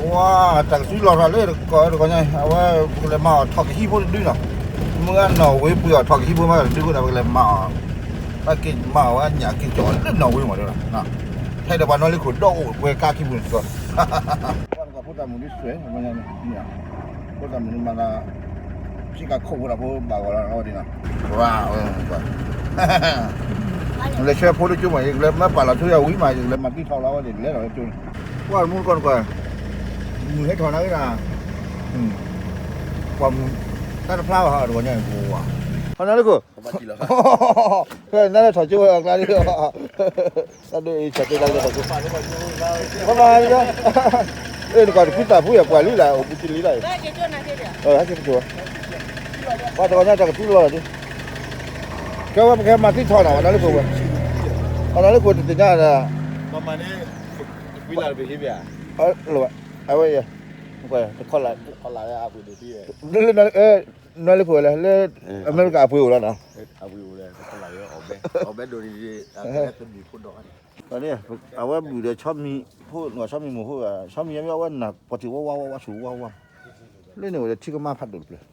ဝါ, တၢ်ကစုလီၤထီၣ်လၢတကီၢ်တကီၢ်ညါ, အဝဲပကလဲၤမၤအီၤထီၣ်ကဟံၣ်ဖိတဒုနီၤ, မုၢ်ဂၤနီၣ်ဝ့ပှ့ၤအီၤထီၣ်ကဟံၣ်ဖိမးတဒုဃိဒီး ပကလဲၤမၤအီၤ, ဘၣ်က့ၤမၤအီၤဝဲညၣ်က့ၤကၠီၤလၢနီၣ်ဝ့မးဒီး, ထဲဒီးပှၤနီၢ်လၢခိၣ်ဒီးအိၣ်ပှဲၤကါခံပူၤန့ၣ်ကီး, ဖိသၣ်မုၣ်ဒ်စွဲ, ဖိသၣ်မုၣ်ဒ်မၤလၢ ဖံးကၤခိၣ်ဖိတၢ်ဖိဘၣ်ဂီၤလီၤအဝဲဒ်နီၤ, လဲၤဆှၢဖိတကၠိမး ယကလဲၤမၤပာ်လီၤထူယၤဝံၤမး ယကလဲၤမၤသံထီၣ်လီၤအဝဲဒ်လဲၤလီၤကၠိန့ၣ်, ကွၢ်မူတကီၢ်တကွၢ်, မုၢ်ဟဲထီၣ်နၤဂ့ၤဒၣ်, ကွၢ်မုၢ်, တၢ်တဖျါဘၣ်ဟးတဝီညါန့ၣ်ပဝါ, ဟီနၤလၢခိၣ်, နၤလၢထီၣ်ကၠိဝဲအကျါဒ်, တၢ်ဒိးအံၤဆၢတဲတၢ်လၢထီၣ်ကၠိ, ဘၣ်ဘၣ်လီၤ, အ့ၣ် နကွၢ်တဖုသးဖုယပှၤလံလၢ အိၣ်ဘူးတလံလၢ, ဟဲက့ၤပကၠိ, ပှၤတဂီၤညါတၢ်ကသူလီၤလီၤဒ်, ကဲဝဲပကဟဲမၤသံထီၣ်နီၤ ပှၤနီၢ်လၢခိၣ်ဝဲ, ပှၤနီၢ်လၢခိၣ်တသ့ၣ်ညါဒီး, အဝဲ, တခီလၢ, နီၢ်လၢခိၣ်ဝဲလၢ, လၢအမဲရကၤအပှ့ၤအိၣ်လီၤနီၤ, အဝဲဘူၣ်ဒီးဆီမံၤဖိ, ဆီမံၤမိၢ်ဖိ, ဆီမံၤယမ့ၢ်အဝဲနၤပှၤထံၣ်ဝါဝါဝါဝါဆူၣ်ဝါဝါ, လၢန့ၣ်ဝဲဒီးထံကမါဖးဒိၣ်တဖျၢၣ်,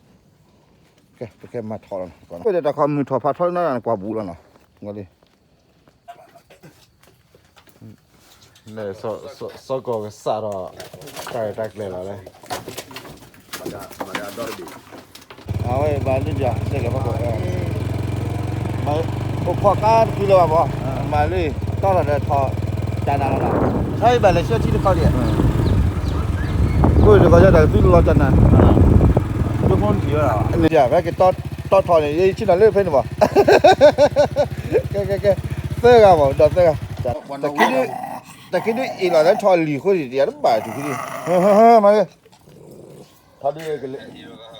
ကဲပကဲမၤထီၣ်လီၤ, ဒီးတၢ်ခီမုၢ်ထီၣ်ဖးထီလၢနၤန့ၣ် ကွၢ်ဘူးလီၤနီၤ, လၢ စီၤကီၢ်ကစးဒီး, တၢ်ရဲၣ်တၢ်ကျဲၤလီၤလၢ, အဝဲဘၣ်လံဘၣ်, အိၣ်ခိးကါတဖုလၢၤဘၣ်ဘီ, မၤလံ, တီထီၣ်ဒီးထီၣ်, ကနၤလီၤ, ဆီအံၤဘၣ်လဲၤဆှၢထံတခီဒံး, အိၣ်တခီဆၢတၢ်ကသူလီၤကနၤ, ဖဲကတီထီၣ်န့ၣ် ယဆ့ၣ်နီၤလၢဖဲန့ၣ်ဘၣ်, ကဲကဲကဲ, သၢဂၤဘၣ် ဒီးသၢဂၤ, တၢ်ခံဒု, တၢ်ခံဒုအ့ၣ်လီၤသးထီၣ်လံၤဃိဒံး တယၤတဘၣ်ထူၣ်ခံဒု, မၤလံ, အအ့ၣ်လီၤ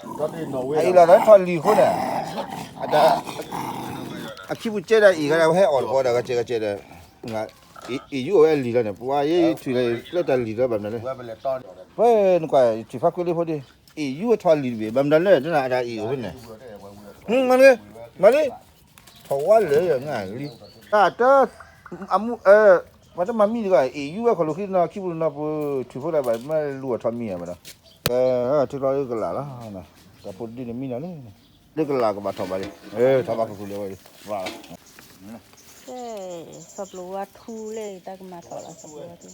သးထီၣ်လံၤဃိန့ၣ်, အခံပူၤကဲဒီးအ့ၣ်ခါဒီး အဝဲဟဲအီၣ်တဘီဒီး ကဲကဲဒီး, အ့ၣ်ယူၢ်အဝဲအလံၤလီၤန့ၣ် ပှၤယဲယထံၣ်လၢတၢ်လံၤလီၤဘၣ်မနုၤလဲၣ်, ဖဲနကွၢ်ထံၣ်ဖးကွ့လံဖိဒံး, အ့ၣ်ယူၢ်ဝဲထီၣ်လံၤတဘ့ၣ် ဘၣ်မနုၤလဲၣ် တနၤအတၢ်အ့ၣ်အိၣ်ဖဲန့ၣ်, မၤလံ, မၤလံ, ထီၣ်ဝါလၢယငါလံ, တၢ်တ, အမူ, ပှၤတမၤမံတဂၤ အ့ၣ်ယူၢ်ဝဲခီၣ်လိာ်ခံနီၤ ခံပူၤနီၤပူၤ ထံၣ်ဖိတၢ်ဘၣ်မ့ၢ်လူၤအီၤထီၣ်မံၤဘၣ်ဒီး, ထံလီၤလၢကလးလီၤ, တၢ်ဖိတဒုန့ၣ်မံနီၤလံ, လၢကလးကဘၣ်ထီၣ်ဘၣ်လံ, ထီၣ်ဘၣ်ခူၣ်ခူၣ်လၢဝဲ, စီၤပျိၤဝါထူလၢတၢ်ကမၤထီၣ်လီၤ စီၤပျိၤဝါထူ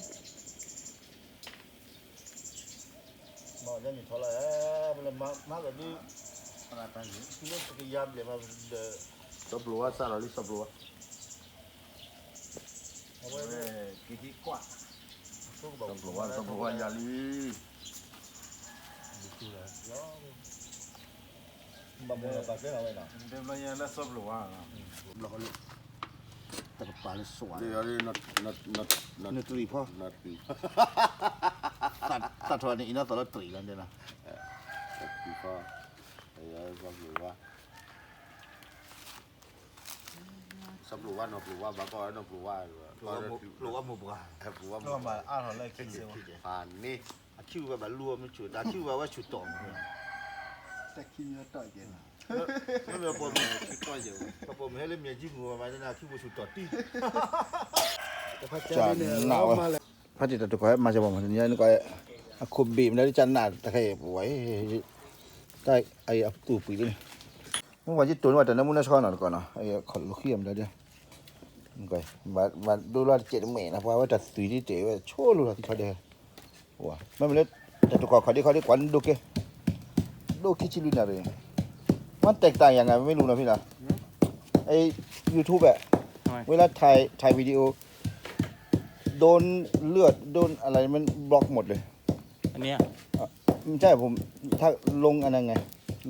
မ့ၢ်ထီၣ်လီၤ, ပလၢမၤကဒု, လၢပကယါဘျဲၣ်မးဒီး, စီၤပျိၤဝါစးထီၣ်လံ စီၤပျိၤဝါ, အဝဲ, က့ၤဟံးကွၢ်, စီၤပျိၤဝါယၤလံ, ဘၣ်မနုၤလၢပှၤကဲထီၣ်ဝဲနီၤ, လၢစီၤပျိၤဝါ, တၢ်ကပၤလၢစိး, နတြံၤဖီ, သးထီၣ်န့ၣ်အံၤနီၢ်သီၣ်လၢတြံၤလီၤ, စီၤပျိၤဝါ, စီၤပျိၤဝါ နီၢ်ပျိၤဝါ ဘၣ်ကီၢ်နီၢ်ပျိၤဝါ, ပျိၤဝါမိၢ်ပှၢ်, ပျိၤဝါမိၢ်ပှၢ်, အခံဝဲဘၣ်လူၤအီၤမ့ၢ်ဆူၣ် တၢ်ခံဝဲဘၣ်ဝဲဆူၣ်တီၢ်မး, တၢ်ခံမ့ၢ်တီၢ်ယဲၢ်, မ့ၢ်ပိာ်မုၣ်, ပိာ်မုၣ်ဟဲလၢမၠဲၣ်ကၠံမူၤဘၣ်မး တနၤခံပူၤဆူၣ်တီၢ်တံၢ်, ကနးဝဲ, ဖါတံၢ်တၢ်တကွၢ်မၤစၢၤပှၤမး တနံၤအံၤနကွၢ်, အခိၣ်ဘ့ၣ်မနုၤလၢကနးတခါအံၤပဝဲ, တၢ်အံၤအသူၣ်ပှံၤလံန့ၣ်, မ့ၢ်ပှၤယတိၢ်န့ၢ်ဘၣ်တၢ်နၢမူနၢဆှီနီၤတကီၢ်နီၤ, ခီၣ်လိာ်ဃံမနုၤဒဲး, ဘၣ်ဒိလီၤတစဲးတမဲာ်နီၤ ပှၤဝဲတၢ်သွံၣ်ဒ်တဲာ်ဝဲဆိလိာ်သးခံခီဒဲး, မ့မ့ၢ်လၢ, တၢ်တကွၢ်ခီၣ်ဒ့ခီဒ့ကွၢ်ဒိကဲ, ဒိခံဆံလွံၢ်နၣ်ရံၣ်, မ့ၢ်တဲာ်တၢ်ယၤငါမ့ၢ်လူၤနီၤဖံနီၤ, အ YouTube ဝဲလၢ ถ่ายวิดีโอ โดนเลือด โดนอะไร มันบล็อกหมดเลย อันเนี้ย ไม่ใช่ ผม ถ้าลงอันนั้นไง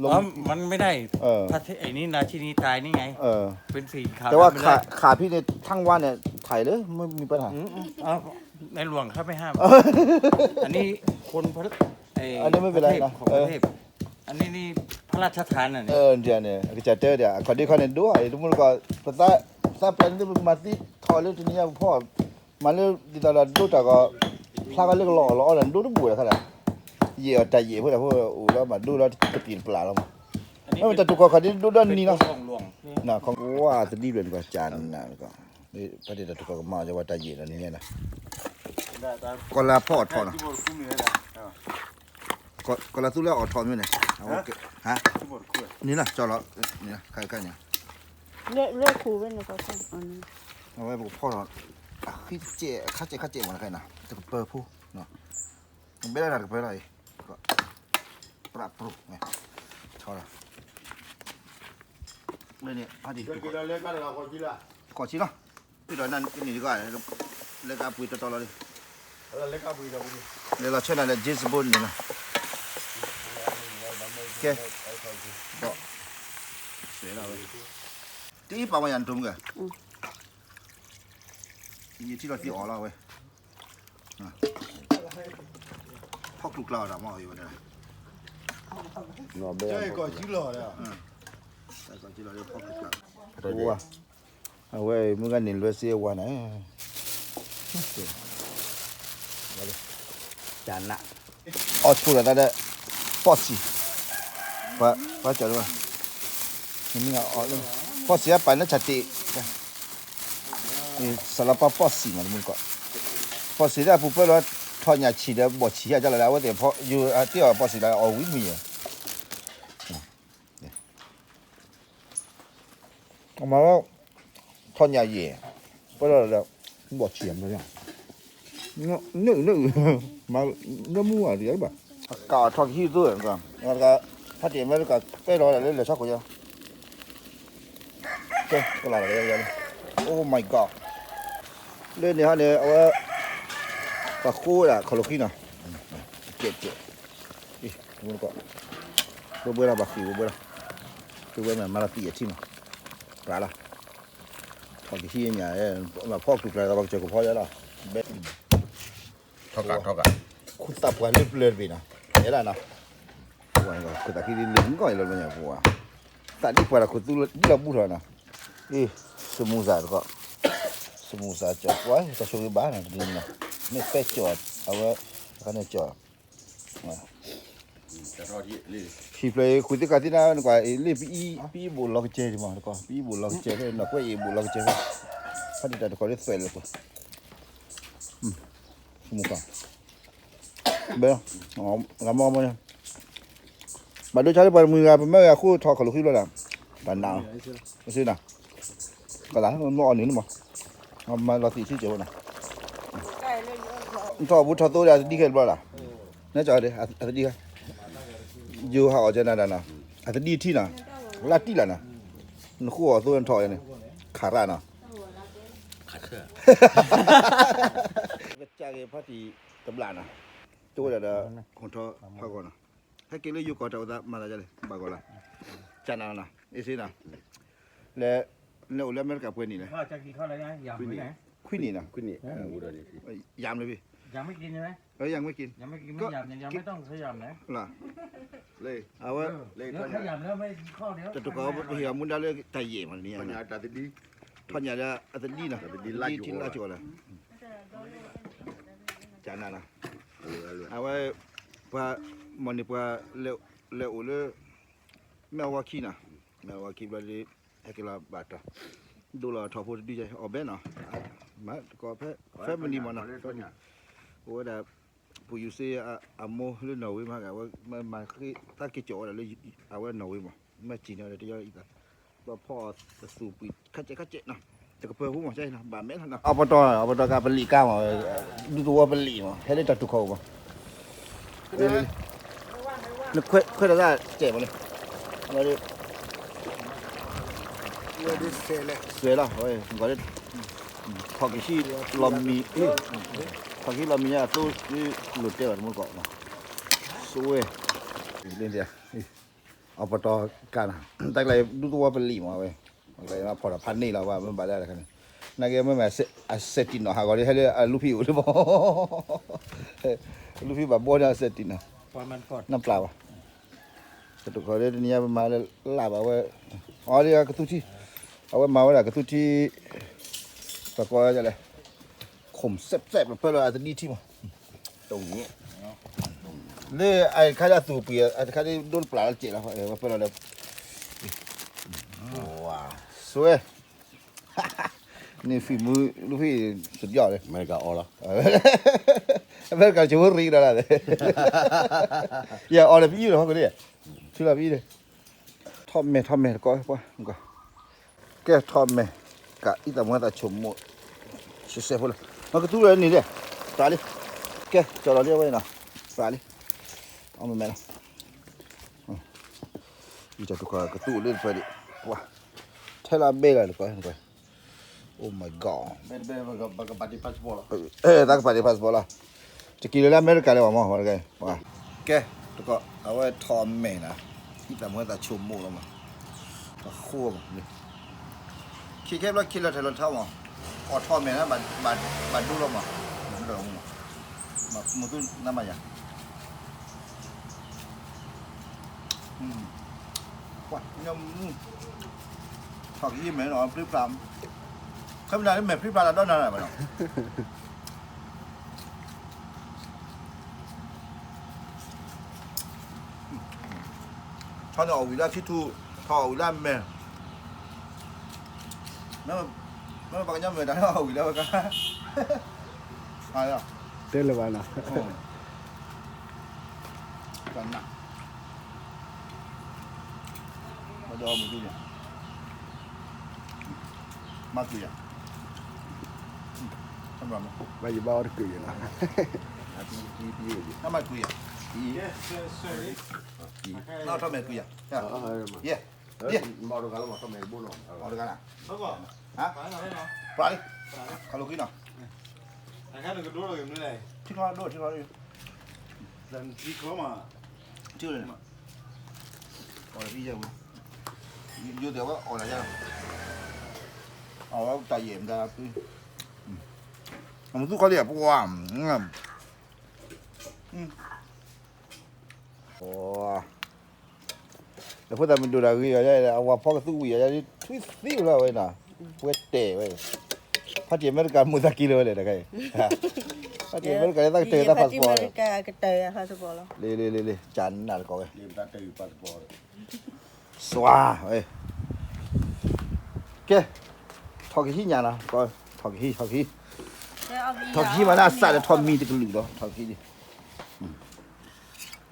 ลง อ๋อ มันไม่ได้ เออ ประเทศ ไอ้นี่นะ ที่นี่ตายนี่ไง เออ เป็นสีขาว แต่ว่า ดำไม่ได้ ขา ขาพี่เนี่ย ทั้งวันเนี่ย ถ่ายเลย ไม่มีปัญหา อืม อืม เอา ในหลวงเข้าไปห้าม อันนี้คนพระ ไอ้ อันนี้ไม่เป็นไรนะ ประเทศ ของประเทศ เออ อันนี้นี่พระราชทานน่ะเนี่ย เออ เดี๋ยวเนี่ย ကစၢ်တဲဒီး အခီၣ်ဒ့ခီန့ၣ် ဒိၣ်အါ တမူတကီၢ် ပသး သးပျၢၤန့ၣ် ပမၤသံထီၣ်လၢတနံၤညါပဖီၣ် မၤလၢ ဒ်သိးဒီးဒိတၢ်ဂီၤ ဖျါဂီၤလၢကလီအီၣ်လီအီဒီး ဒိတဘူၣ်တခါဒီး ယဲၢ်အီၤတၢ်ယဲၢ်ဖိဒီးဖိအိၣ်လီၤ မၤဒိလီၤတပျံၤတပျၢ်လီၤမး မ့ၢ်တၢ်တူၢ်ကီၢ်ခီၣ်ဒ့ဒိၣ်ဒီနံၤလီၤ နခီဝါသဒံဘျဲၣ်နကွၢ်ကၢ်နးနကီၢ် ဖါတံၢ်တၢ်တူၢ်ကီၢ်ကမၤအီၤယဝဲတၢ်ယဲၢ်ဒီးနံၤညါဒီး ကီၢ်လၢဖီၣ်အထီၣ်နီၤ ကီၢ် ကလီၤသူလၢအီၣ်ထီၣ်မ့ၢ်န့ၣ်, ဟါ, န့ၣ်လီၤ ကၠီလီၤ, န့ၣ်လီၤ, ခါခါန့ၣ်, လၢခူဝဲန့ၣ်, အဝဲပကဖီၣ်ထီၣ်, အဃံတကဲး ခါကဲးခါကဲးမ့ၢ်တခါန့ၣ်, တကပၢၤဖိ, ဘဲလၢတကပၢၤလီၤအံၤ, ပြးပြိ, ဆီလီၤ, လၢန့ၣ်, ကီၢ်ဆံလီၤ, ဒီးနန့ၣ်ကီး, လဲၤကပှ့ၤတီတီလီၤ, လဲၤလီၤဆဲနၤလၢ James Bond န့ၣ်လီၤ, ကဲ, ဒီး, တအံၤပာ်ဝဲယၤနတိၢ်မုၢ်ဂၤ, ယထံၣ်လီၤသံအီၤလီၤဝဲ, ဖီၣ်ကျူကျါအီၤဒီးမ့ၢ်အီၤဝဲ, ကီၢ်ဆံလီၤဒီးဖီၣ်ကျူကျါ, အဝဲမုၢ်ဂၤန့ၣ်လွဲစ့အဝါန့ၣ်, န, အီၣ်ဆိးဒီးတၢ်ဒီး, ဖီၣ်စံၣ်, ပှၤကၠီၤ, ဖီၣ်စံၣ်အပာ်လၢဆၣ်တ့ၢ်, စလပၢ်ဖီၣ်စံၣ်မးတမုၢ်ကီး, ဖီၣ်စံၣ်ဒၣ်ပူၤပၢၢ်လီၤ, ထီၣ်ညၣ်ဆံးဒီးဘီၣ်ဆံးယါကၠီလီၤဒီး အဝဲသ့ၣ်ဖီၣ်, ယတ့ၢ်အီၤဖီၣ်စံၣ်လီၤအီၣ်ဝံၤတမံၤယဲၢ် အမၤလီၤ, ထီၣ်ညၣ်ယဲၢ်, ပၢၢ်လီၤဒီး, ဘီၣ်ဆံၣ်, န့ၣ်, န့ၣ်မူအီၤတယဘၣ်, ကးအီၤထီၣ်ကဟံၣ်သိ, ဖါတံၢ်အမဲရကၤပဲၢ်လီၤဒီးလၢလဲၤဆီခိၣ်ယါ, ကဲ, ကလၤလီၤ, Oh my God, လၢန့ၣ်ဟီန့ၣ် အဝဲ, ပှၤဃိဝဲဒၣ်ခီၣ်လိာ်ဃံနီၤ, ကဲကဲ, ဘှဲဘှဲလီၤ ဘၣ်ဃံးဘှဲဘှဲလီၤ, ဘှဲဘှဲမ့ၢ်မၤလီၤသံအထံမး, ပြးလီၤ, ထီၣ်ကဟံၣ်ညါ, မ့ၢ်ဖီၣ်ကျူကျါဒီးပှၤကစၢၢ်ကဖီယါလီၤ, ဘဲ, ထီၣ်ကးထီၣ်ကး, ခူသးပှၢ်လၢပျၢၤတဘ့ၣ်နီၤ, ယဲလၢနီၤ, ခူသးခံလၢလၢမုၢ်ကီၢ်အံၤလၢညါပှၤ, သးဒ်ပှၤဒီးခိၣ်သူလၢလီၤဘူၣ်ထီၣ်နီၤ, အ့, စမူစၤတကီး, စမူစၤကၠီပှၤ တၢ်ဆိၣ်ဂ့ၤဘၣ်နီၤ တနံၤနီၤ, မ့ၢ်ပဲကၠီအဝဲ, တခါန့ၣ်ကၠီ ဟံၣ်ဖျၢၣ်အံၤ ဃုသ့ၣ်ကးသ့ၣ်နၤ နကွၢ်အံၤ လၢပအံၣ် ပအံၣ်ဘူးလီၤကစဲၤဒံးမး တကီး ပအံၣ်ဘူးလီၤကစဲၤဖဲ နီၢ်ကွဲးအံၤဘူးလီၤကစဲၤဖဲ ဖဲဒၣ်တၢ်တခီလၢသွဲၣ်လၢပှဲၤ မူကီၢ် ဘဲ ဂၤမီမီ ဘၣ်ဒိဆါလၢပှၤတမှံၤဂၤ ပမ့ၢ်ဂၤဃိထီၣ်ခီၣ်လိာ်ဃံဘျီဒၣ် တၢ်နးအီၤ ပစ့နၤ ကလၢ်မ့ၢ်အီၣ်နုာ်န့ၣ်မး မၤလီၤသံးဆံးကဲဝဲနၤ ထီၣ်ဘူးထီၣ်သိဒီးအသဒံခဲတဘျီလၢ် နဲကၠီၤဒီး အသဒံခဲ ယိၤဟးအီၣ်ကဲနၤဒၣ်နၤ အသဒံထံနၤ လၢတံၢ်လၢ်နၤ နဃိအီၣ်သိနထီၣ်အီၤန့ၣ် ခးရၣ်နၤ ကစၢ်က့ၤဖါတံၢ်တဘျၣ်နၤ တိဝဲဒၣ်ဒီး ဟီၣ်ထီၣ်ဖးဂီၤနၤ ဟဲက့ၤလၢယိၤကီၢ်တၢ်အိၣ်သးမၤသးဒ်လဲၣ် ဘၣ်ဂီၤလၢ် ကနၤနၤ အ့ၣ်စ့နၤ လဲၤ လဲၤအိၣ်လၢအမဲရကၤပှဲၤနံၣ်လဲၣ် ခွံနံၣ်နၤ ယၤမ့ၢ်က့ၤ လၢ အဝဲ တၢ်တကီၢ်ပဟ့ၣ်အမူဒါလၢတၢ်ယဲၢ်မးတနံၤ ထီၣ်ညၣ်ဒီးအသဒံနၤ ထံလၢကၠီၤလၢ် ကနၤနၤ အဝဲ ပှၤ မ့ၢ်န့ၢ်ပှၤ လဲၤအိၣ်လၢ မဲၢ်ဝါခံနၤ မဲၢ်ဝါခံဘျီဒီး ဟဲက့ၤလီၤဘၣ်တၢ် ဒိလီၤထီၣ်ဖိတဒုယဲ အီၣ်ဘဲနီၤ မၤတကီၢ်ဖဲ family မးနီၤ အိၣ်ဝဲဒၣ် ပူၤယူၤစ့ အမိၢ်လၢနီၣ်ဝ့မး အဝဲမၤဃ့သးက့ၤကၠီၤဝဲဒၣ်လၢ အဝဲနီၣ်ဝ့မး မ့ၢ်စံၣ်န့ၣ်ဒီးတယီအံသး ဘၣ်ဖီအီၤတသူၣ်ပှံၤ ခါကဲးခါကဲးနီၤ တကပၢၤဖိမး ကဲနီၤ ဘၣ်မဲလီၤနီၤ အပတီၢ် အပတီၢ်ကပလံးကါမး ဒူသဝီပလံးမး ဟဲလၢတၢ်တူၢ်ခီၣ်မး နခွဲးတၢ်ကဲးမးန့ၣ် အဝဲ စွဲလီၤ ဝဲ ထီၣ်ကဟံၣ် လီၤမံၤ ထီၣ်ကဟံၣ်လီၤမံၤညါအသိး လိၣ်တဲဘၣ်တမူတကိး စွဲ အပတီၢ်ကါနၤ တၢ်ကျါဒူသဝီပလံးမးဝဲ ဖီၣ်ဒီးဖးန့ၢ်လီၤဝဲ မ့ၢ်ဘၣ်လၢတခါန့ၣ် နာ်က့မ့ၢ်မ့ၢ်အစဲးတံၢ်နီၤ ဟးဂီၤဒီး ဟဲလၢအလူဖံးအိၣ်လၢဘီ လူဖံးဘၣ်ဘီန့ၣ်အစဲးတံၢ်နီၤ နပျၢ်ဘၣ် တတခီဒီးတနံၤညါပမၤလၢလၢ်ဘၣ်ဝဲ အီၤဒီးကသူထံ အဝဲမၤဝဲဒၣ်ကသူထံ ပကိးလဲၣ် ခိၣ်စဲးစဲး ပပၢလီၤအသဒံထံမး လၢအတခါဒ်အသူၣ်ပှံၤ အတခါဒ်ဒိတပျၢ်လီၤစဲးလီၤ ပပၢလီၤဒီး စွဲ န့ၣ် ဖံမူ လူဖံ စပြောတယ် အမဲရကၤအီလီၤ အမဲရကၤ ကဝဲရံဒီးလၢ ယအီဒီးပအံၣ်လီၤ ဟီၣ်ကဒံ ထူလီၤပအံၣ်န့ၣ် ထီၣ်မဲာ်ထီၣ်မဲာ်တကီၢ်ပှၢ် ကဲထီၣ်မဲာ် ကအံၣ်သးမူသးဆိကမိၣ် ရှဲရှဲဖိလၢ မ့ၢ်ကသူလၢန့ၣ်လဲၣ် သးလံ ကဲ ကၠီလီၤလံအဝဲနီၤ သးလံ အီၣ်မ့ၢ်မဲာ်လီၤ အံၤတကီၢ်ကသူလၢတဖျၢၣ်ဒံး ပှၢ် ထဲလီၤဘ့ၣ်လီၤတကီၢ် Oh my god တၢ်ကပာ်တ့ၢ် passport လီၤ တက့ၤလၢအမဲရကၤလၢၤဘၣ်မ့ၢ် ကဲ တကီၢ် အဝဲထီၣ်မဲာ်နၤ အံၣ်သးမူသးဆိကမိၣ်လီၤမး အဃိမး ခံခဲဘျီခံလၢထဲလီၤထီမး အီၣ်ထီၣ်မဲာ်နၤ ဘၣ်ဒိလီၤမး မသူနမယၤ ကွၢ် ညီမူ ထီၣ်ကဟံးမဲာ်နီၤ ဖြံဖျါ ခဲမနၤလၢမဲာ်ဖြံဖျါလၢဒီနၤနၤဘၣ်နီၤ ထီၣ်န့ၣ်အီၣ်ဝံၤလၢခံထူ ထီၣ်အီၣ်ဝံၤလၢအမဲာ် မ့ၢ်ပှၤကညီမဲာ်တၢ်န့ၣ်အီၣ်ဝံၤလၢဝဲကါ တဲလၢၤဘၣ်နီၤ တနၢ် ဘၣ်ဒီးမုၢ်ဒုန့ၣ် မၤကွံာ်ယၤ ဘၣ်ယဘၣ်အီၣ်တကုာ်ယၤနီၤ မၤကွံာ်ယၤ နီၢ်ထီၣ်မဲာ်ကွံာ်ယၤ ယဲ ယဲ အီၣ်တဂၤလီၤ ပှၤလံ ခီလီၤဃံနီၤ ထံချီဒိၣ်ထံချီဒိၣ် ထံချီလၢ အီၣ်လၢယဲဝဲ ယိၤတဲဝဲအီၣ်လၢယဲ အီၣ်ဝဲတၢ်ယဲၢ်မတၤ အမသူခီလံ ပှၤ လၢဖိသၣ်မုၣ်ဒိၣ်တၢ်ဂ့ၤအီၤ အဝၤဖီကသူဝံၤအီၤ ထွံၣ်သံလီၤဝဲနီၤ ပှဲၤတဲာ်ဝဲ ဖါတံၢ်အမဲရကၤမိၢ်သးက့ၤလၢၤဝဲလဲၣ်တခါအံၤ ဖါတံၢ်အမဲရကၤလၢသးကတၢၢ်တၢ် passport လၢ လံ လံ လံ လံ ကနၣ်တကီၢ်ဝဲ စွါဝဲ ကဲ ထီၣ်ကဟံးညါနီၤ ထီၣ်ကဟံး ထီၣ်ကဟံး ထီၣ်ကဟံးမးန့ၣ် အစးဒီးထီၣ်မံတကလုာ်ဒီး ထီၣ်ကဟံး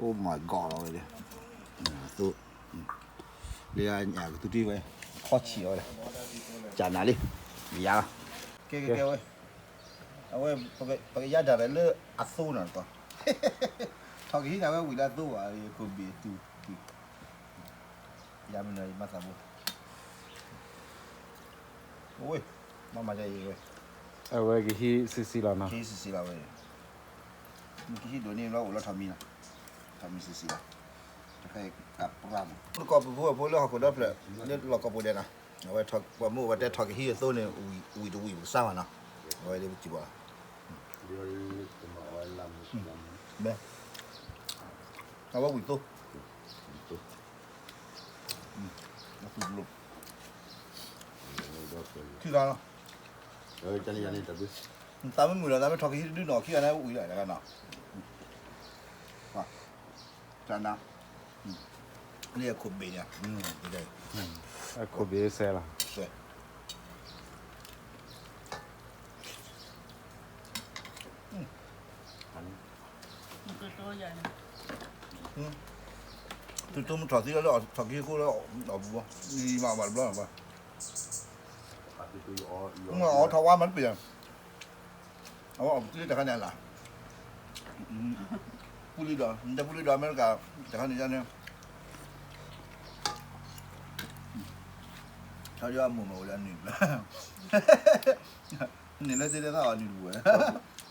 Oh my god လီၤဝဲ သိ လၢညါကသူတံၢ်ဝဲ ခီၣ်ဆံးအီၤဝဲ ကနၣ်လံ ယၤလီၤ ကဲကဲကဲဝဲ အဝဲ ပကယါဒၣ်လဲာ်လၢအသိနီၤ ထီၣ်ကဟံးန့ၣ် အဝဲဝံၤလၢအသိဘၣ် ခိၣ်ဘ့ၣ်တူၢ် ယမ့ၢ်နၤယမၤသးဘိ ဝဲ မၤမၤယၤအံၤဝဲ အဝဲကဟံးဆံးဆံးလီၤနီၤ ကဟံးဆံးဆံးလီၤဝဲ မ့ၢ်ကဟံးဒိၣ်န့ၣ်လီၤ အိၣ်လီၤထီၣ်မံနီၤ ထီၣ်မံဆံးဆံးလီၤ တခါအံၤကပြၢ်မး ကီၢ်ပူၤဖိအဖိလၢဟီၣ်ခိၣ်ဒီဖျၢၣ် လၢလီၢ်ကီၢ်ပူၤဒဲးနီၤ အဝဲပှၤမုၢ်အဝဲတဲထီၣ်ကဟံးအသိန့ၣ် ဝံၤတဝံၤပကစၢ်မးနီၤ အဝဲဒ်ပစံးဘၣ် မ့ၢ် အဝဲဝံၤသိ ဝံၤသိ ခံဂၤလီၤ သးမ့ၢ်မုာ်ဒီး သးမ့ၢ်ထီၣ်ကဟံးတဒုနီၤ ခံဂၤန့ၣ်ဝံၤလီၤတဂၤနီၤ တနၤ လၢအခိၣ်ဘ့ၣ်န့ၣ် အခိၣ်ဘ့ၣ်စဲလီၤ သုတိၢ်မုၢ်ထီၣ်သံလၢအီၣ်ထီၣ်ကဟံးအဃိလၢအီၣ်ဘူးဘၣ် မၤဘၣ်တဘျီဘၣ် အီၣ်ထီၣ်ဝါမၤတပ့ၤ အဝဲအီၣ်ပတုၤလၢတခါန့ၣ်အလၢ် ပူလံဒီး နတဲပူလံဒီးအမဲရကၤ တခါန့ၣ်ယါန့ၣ် ဆီဒံးအမိၢ်မၤဝဲလၢအနုာ်တဘျီ နုာ်လၢသ့ၣ်လၢသးအီၣ်နုာ်တပူၤဝဲ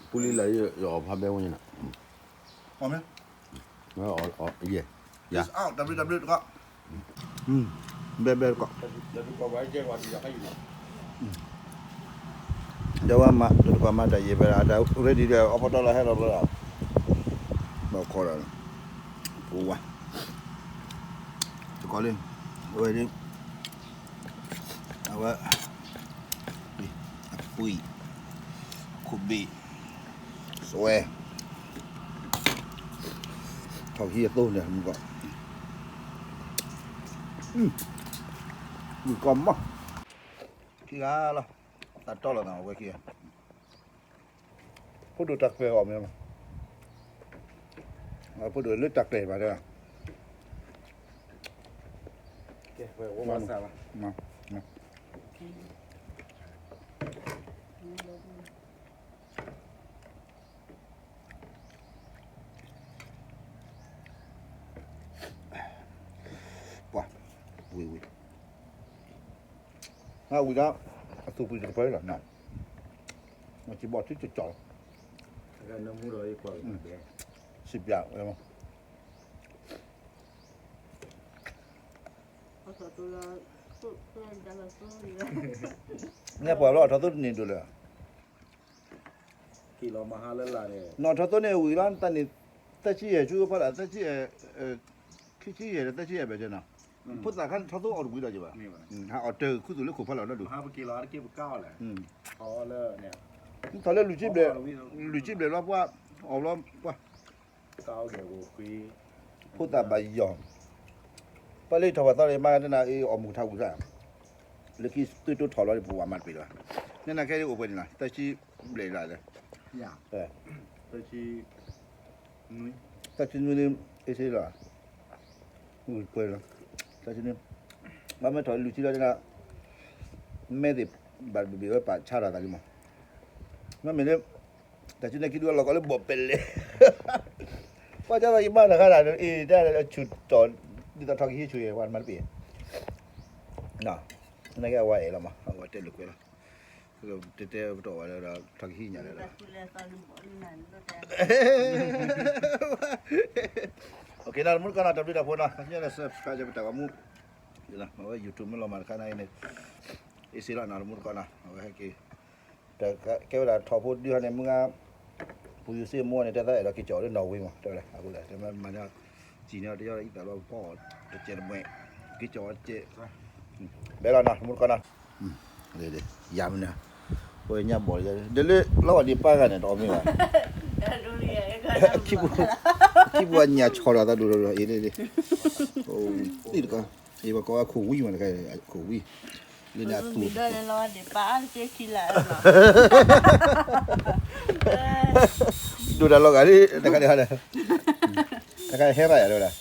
ပူလံလၢယအီၣ်ဖးဘဲဝဲန့ၣ် အီၣ်မ့ၢ် ယဲ ယၤ တဘျုးတဘျုးတကီၢ် ဘဲဘဲတကီၢ် ဒီးဝဲမၤ တကီၢ်မၤတၢ်ယဲၢ်ဖဲဒၣ် တၢ် ready ဒီး အီဖီတီလီၤဟဲလီၤဘျီဒီး ဘၣ်ခီဒီး ပဝါ တကီၢ်လံ အဝဲဒ် အဝဲ အကွံာ် ခိၣ်ဘ့ၣ် စွဲ ထီၣ်ကဟံးအသိန့ၣ် မုၢ်ကီၢ် မုၢ်ကီၢ်မး ခံဂၤလီၤ သးတီလီၤသးဝဲခံဂၤ, ဖိဒိၣ်တၢ်ကျဲၤအီၣ်မ့ၢ်, ဖိဒိၣ်လၢတၢ်ကျဲၤဘၣ်ဒီး, ပှၤ, ဝံၤဝံၤ, ငါဝံၤဒီး, အသူၣ်ပှံၤတကပၢလီၤ, မ့ၢ်စံးဘီၣ်ထံကၠီကၠီလီၤ, စံးပျးဝဲ, န့ၣ်ပှၤလီၤအထီသိတန့ၣ်ဒိၣ်လၢ နီၢ်ထီသိန့ၣ်ဝံၤလီၤ တၢ်န့ၣ် သၢဆံယဲၢ်ဆူဖီလာ် သၢဆံယဲၢ်, ခံဆံယဲၢ်ဒီးသၢဆံယဲၢ်ဘၣ်ကဲနီၤ, ဖိသၣ်ခါန့ၣ်ထီသိအီၣ်တဝံၤဒီးကဘၣ်, ဟးအီၣ်တၢ်ခုသူၣ်လၢခိၣ်ဖီလာ်နီဒိၣ်, ထီၣ်လၢလွံၢ်ဆံဘျဲၣ်, လွံၢ်ဆံဘျဲၣ်လီၤပှၤ, အီၣ်လီၤပှၤ ဖိသၣ်ဘၣ်ယီၤ, ပှၤလၢထီၣ်ပှၤသီန့ၣ် မၤတနၤအံၤအီၣ်မူၤထးဝံၤသး, လၢခံသုတိထီၣ်လီၤပဝဲမၤတပ့ၤလီၤ, နနၤခဲအံၤအိၣ်ပှဲၤန့ၣ်လီၤ သၢဆံဘျဲၣ်လီၤ, သၢဆံနွံ, အ့ၣ်စ့လီၤ, ပှဲၤလီၤ, သၢဆံနွံ, ဘၣ်မ့ၢ်ထီၣ်လွံၢ်ဆံလီၤ, မဲာ်သ့ၣ်ဘၣ်တဘ့ၣ်ဝဲပာ်ဆါထီၣ်သးလံမး, မ့မ့ၢ်လၢ တၢ်စုနဲၣ်ခံဒုအလီၢ်ကီးလၢဘီၣ်ပဲလဲၣ်, ပှၤကသးယမၤတၢ်ခါဒၣ် အ့ၣ် တၢ်ဆူၣ်တီၢ်, ဒ်သိးထီၣ်ကဟံးဆူၣ်ယဲၢ် ပှၤမၤတပ့ၤ, နကဲအဝဲအဲၣ်လီၤမး အဝဲတဲလိာ်ကွဲလီၤ, တဲတဲပတီၢ်ဝဲလၢဒီး ထီၣ်ကဟံးညါလၢဒီး နတမူတကိးနီၤ တဘျုးတၢ်ဖိနီၤ subscribe ပတၢ်ဂီၤမူ, အဝဲ YouTube မ့ၢ်လီၤမၤတခါန့ၣ်အံၤန့ၣ်, အ့ၣ်စ့လီၤနီၤ တမူတကိးနီၤ အဝဲဟဲက့ၤ ကဲဝဲဒၣ်ထီၣ်ဖိဒုဟီန့ၣ် မုၢ်ဂၤ ပူၤယူၤစ့မိၢ်န့ၣ် တဲသးအဲၣ်ဒိးက့ၤကၠီၤလၢနီၣ်ဝ့မး တဲဝဲဒၣ် အဃိသတး တဲမၤန့ၢ် စံၣ်န့ၢ်တယီၣ်အံသးလီၤ ပီၣ်တစဲးတမှဲး က့ၤကၠီၤတစဲး, ဘဲလီၤနီၤ တမူတကိးနီၤ, ယၤမနုၤ, ပညၣ်ဘီၣ်လံ ဒီးလၢလီၤဝဲဒံးပၢ်ဂၤန့ၣ် တအီၣ်မ့ၢ်ဘၣ်, ခံပူၤအညၣ်ဆီၣ်ဒီးသးဒိၣ်ဒီး အ့ၣ် သ့ၣ်တကီး, အ့ၣ် ပကိးအခိၣ်ဝံမးတခါ, အခိၣ်ဝံ, လၢန့ၣ်အသူၣ် ဒိၣ်တၢ်လီၤဂာ်လံ တခါန့ၣ်ဟီဒီး, တခါဟဲဘၣ်ယၤတဲဝဲဒၣ်,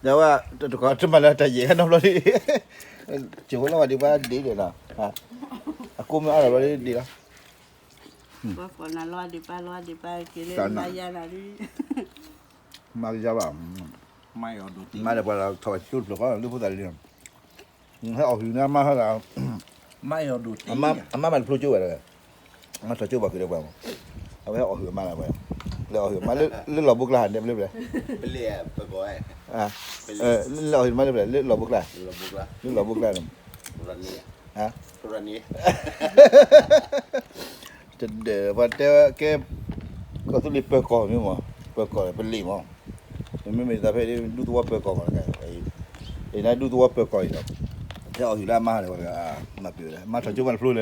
ဒီးဝဲ တကီးတမၤလၢတၢ်ယဲၢ်ခါနီတဘျီလံ, စၢၤဖိလီၤဝဲဒံးပှၤဒ့ဒီးနီၤ, အကိးမ့ၢ်အါထီၣ်ဘျီလံဒ့လီၤ, မၤကယၤဘၣ်, မၤဒီးပှၤလၢထီၣ်ဝဲကၠိတဖျၢၣ်ဃီ လၢဖိသၣ်လံ, ဟဲအီၣ်ဟုၣ်န့ၣ် အမါဟဲဒၣ်, အမါမၤတဖျိကၠိဝဲဒၣ်, အမါထီၣ်ကၠိဘၣ်ဃုာ်ဒီးပှၤမး, အဝဲဟဲအီၣ်ဟုၣ်အမါလၢပှၤ, လဲၤအီၣ်ဟုၣ်အမါလၢလီၢ်ဘိကျါ ဒဲးဘျၢဘျဲၣ်, လဲၤအီၣ်ဟုၣ်အမါလၢပှၤ လၢလီၢ်ဘိကျါ, လၢလီၢ်ဘိကျါန့ၣ် တဒၢး ပှၤတဲဝဲကဲ, ကီၢ်သူလ့ၤပၢၤကီၢ်မ့ၢ်မး, ပၢၤကီၢ်ပလ့ၤမး, မ့မ့ၢ်တၢ်ဖဲဒၣ်ဒူသဝီပၢၤကီၢ်မး, အံၤနဒူသဝီပၢၤကီၢ်အံၤဒီး, ဟဲအီၣ်ဟုၣ်လၢအမါန့ၣ် မၤပၢၤဝဲဒၣ် မၤထီၣ်ကၠိမၤတဖျိလၢၤ,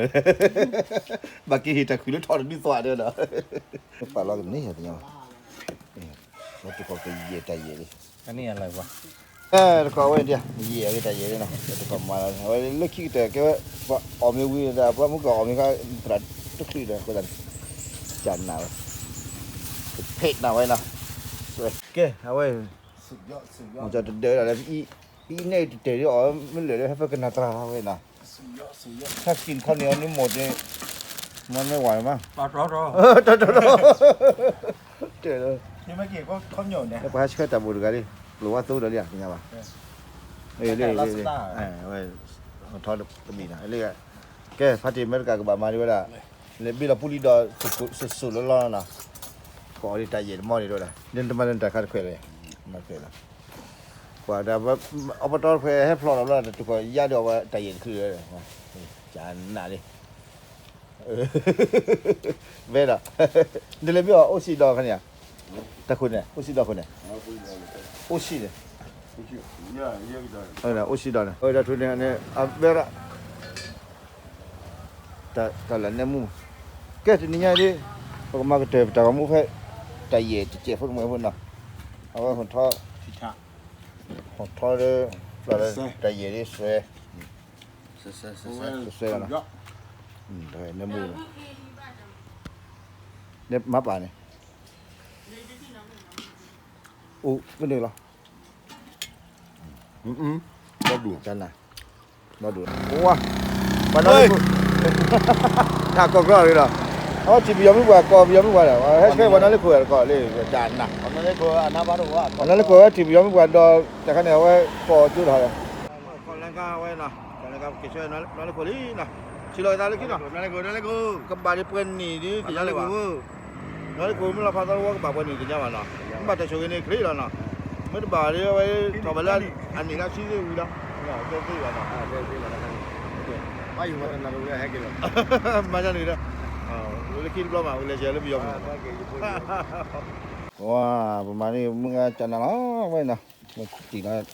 ဘၣ်က့ၤဟ့ၣ်တၢ်ခုၣ်လၢထီၣ်တဒူသဝီဒီး, ပာ်လီၤကန့ၢ်ယသ့ၣ်ညါဘၣ်, တကီၢ်ကယဲၢ်တၢ်ယဲၢ်လံ တကီၢ်ဝဲဒၣ် ယဲၢ်အဂ့ၢ်တၢ်ယဲၢ်လံနီၤ တကီၢ်မၤလီၤ အဝဲလၢခံကတၢၢ်ကဲဝဲ ပှၤအီၣ်မ့ၢ်ဝံၤဒီး ပှၤမုၢ်ကီၢ်အီၣ်မ့ၢ်ခါ သရၣ်တချုးဒီး အဃိသတးန့ၣ် ကနၣ်ဝဲ ကဖဲးနၢ်ဝဲနီၤ ကဲ အဝဲ မ့ၢ်ကီၢ်တဒၢးဒၣ်လၢ ပအံၤန့ၣ်တတဲာ်ဒ်အီၤ မ့ၢ်လၢာ်လၢဟဲဖဲကနၣ်သရၣ်ဝဲနီၤ ဟဲက့ၤခီန့ၣ်အီၤန့ၣ်မိၢ်န့ၣ် မ့ၢ်မ့ၢ်ဝၤမး တၢ်တၢ်တၢ် တဲလၢ ပှၤဟဲဆှၢတၢ်ဘိၣ်တဂၤလံ လိၣ်ဝဲသိဒီးလံ တညါဘၣ် လၢ ထီတဘံၣ်နီၤ လၢ ကဲ ဖါတံၢ်အမဲရကၤကဘၣ်မၤဒံးဝဲဒၣ် လဲၤဘ့ၣ်လီၤပူလံဒီး စိၤစိၤလီၤလီၤနီၤ ကအီၣ်ဒံးတၢ်ယဲၢ်တမီၢ်န့ၣ်တဝဲဒၣ် နတမၤလၢနတၢ်ခါတခွဲးလဲၣ် မၤတခွဲးလီၤ ပှၤတၢ် အပတီၢ်တခွဲးဟဲဖျိးလီၤဘျီ တကီၢ်ယါဒံးအီၤဝဲတၢ်ယဲၢ်တချုး ကနၣ်လံ ဝဲဒီး နလဲၤဘ့ၣ်အီၤ အိၣ်စံးဒီးခါန့ၣ်ဧါ တၢ်ခိၣ်န့ၣ် အိၣ်စံးဒီးခိၣ်န့ၣ် အိၣ်စံးန့ၣ် အိၣ်စံးဒီးန့ၣ် အဝဲဒၣ်ထူန့ၣ်န့ၣ် အဘဲဒၣ် တၢ်လၢနဲမူ ကဲတနံၤညါဒ် ပကမၤကတၢၢ်ပတၢ်ဂီၤမူဖဲ တၢ်ယဲၢ်တစဲးဖိတမှဲၤဖိနီၤ အဝဲဟိထီ ဟိထီလၢ တၢ်ယဲၢ်ဒ်စွဲ စွဲလီၤနီၤ နမူ, နမၤပာ်န့ၣ်, အိၣ်မ့ၢ်န့ၣ်လီၤ. ဘီဒူၣ်, ဘီဒူၣ်, ဝါ, ပှၤနီၢ်လၢခိၣ်, တၢ်ကီၢ်ကြၢးလီၤ, အဝဲထံၣ်ပယီၤမုၣ်ပှၢ် ကီၢ်ပယီၤမုၣ်ပှၢ်ဒီး ဟဲဆှၢပှၤနီၢ်လၢခိၣ်တကီၢ်လၢ တၢ်နး, ပှၤနီၢ်လၢခိၣ်ဝဲထံၣ်ပယီၤမုၣ်ပှၢ်ဒီး တၢ်ခါန့ၣ် အဝဲကီၢ်ကၠိလီၤ, ကီၢ်လၢကါဝဲနီၤ, ကီၢ်လၢကါက့ၤဆှၢနီၢ်လၢခိၣ်လံနီၤ, ထံၣ်လီၤကသးလၢခံနီၤ, ကဘၣ်ဒံးပှဲၤနံၣ်ဒ်ကညါလၢၤဘၣ် နီၢ်လၢခိၣ်မ့ၢ်လီၤဖးသီတဝီကဘၣ်ပှဲၤနံၣ်ကညါဘၣ်နီၤ, မ့ၢ်ဘၣ်တၢ်ဆိၣ်ဂ့ၤန့ၣ်ချ့လီၤနီၤ, မ့ၢ်တဘၣ်ဒ်အဝဲ ထီၣ်ဘၣ်လၢအနံၣ်လၢဆံသ့ၣ်ဝံၤလီၤ, သ့ၣ်သ့ၣ်လီၤနီၤ, မၤန့ၣ်ဒီး, လၢခံတဘျီမး ဝံၤလဲၤဆဲးလၢပယီၤမုၣ်, ဝါ, ပမၤန့ၣ်မုၢ်ဂၤကနၤလီၤဝဲနီၤ, မ့ၢ်တံၢ်နီၤ,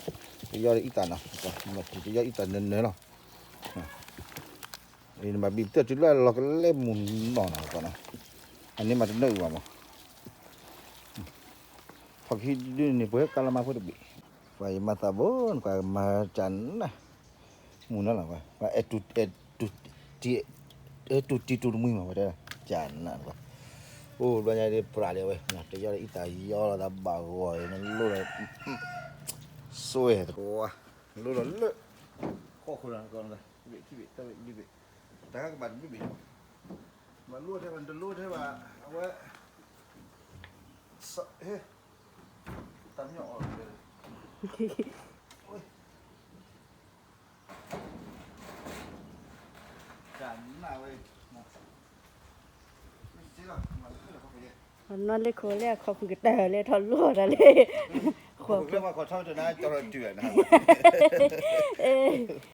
တယီအံသၣ်နီၤ, မ့ၢ်တံၢ်တယီအံသၣ်နၢၤနၢၤလီၤ, နဘၣ်ဘံၣ်ပတၢၢ်တုၤလၢအလီၤကလဲမုၢ်နီၢ်နီၤ, အန့ၣ်မးတနၢၤအံၤဘၣ်မး, ထီၣ်ကဟံးဒုန့ၣ် ပှၤဟဲကါလီၤမၤဖိတဘ့ၣ်, ပှၤယမၤသးဘိ နကွၢ်မၤကနၤ, မုၢ်နီၤလီၤ, အဲၣ်တူၢ်တံၢ်တူၢ်တမှံမး ဝဲတဲ, ကနၤကွၢ်, အိၣ်ဘျီညါဒ်ပြးဒံးဝဲ, တယီအံသၣ်ယီလီၤသးဘၣ်ဂီၤအံၤ နလိၣ်ဒီး, စွဲတကွၢ်, လိၣ်ဒီးလၢ, ဃီၣ်ခိၣ်လီၤ, တဘ့ၣ်ခံဘ့ၣ်တဘ့ၣ်လွံၢ်ဘ့ၣ်, တၢ်ကဘၣ်တဘ့ၣ်ဘ့ၣ်, ဘၣ်လိၣ်ထဲဘၣ် နတလိၣ်ထဲဘၣ်, အဝဲ, ဟ့, တၢ်မ့ၢ်အီၣ်လီၤ, တၢ်နးဝဲ, နီၢ်လၢခိၣ်လၢအခီၣ်ဖုၣ်ကတၢၢ်လၢထီၣ်လိၣ်တၢ်လၢ, ဃီၣ်ဖုၣ်, အ,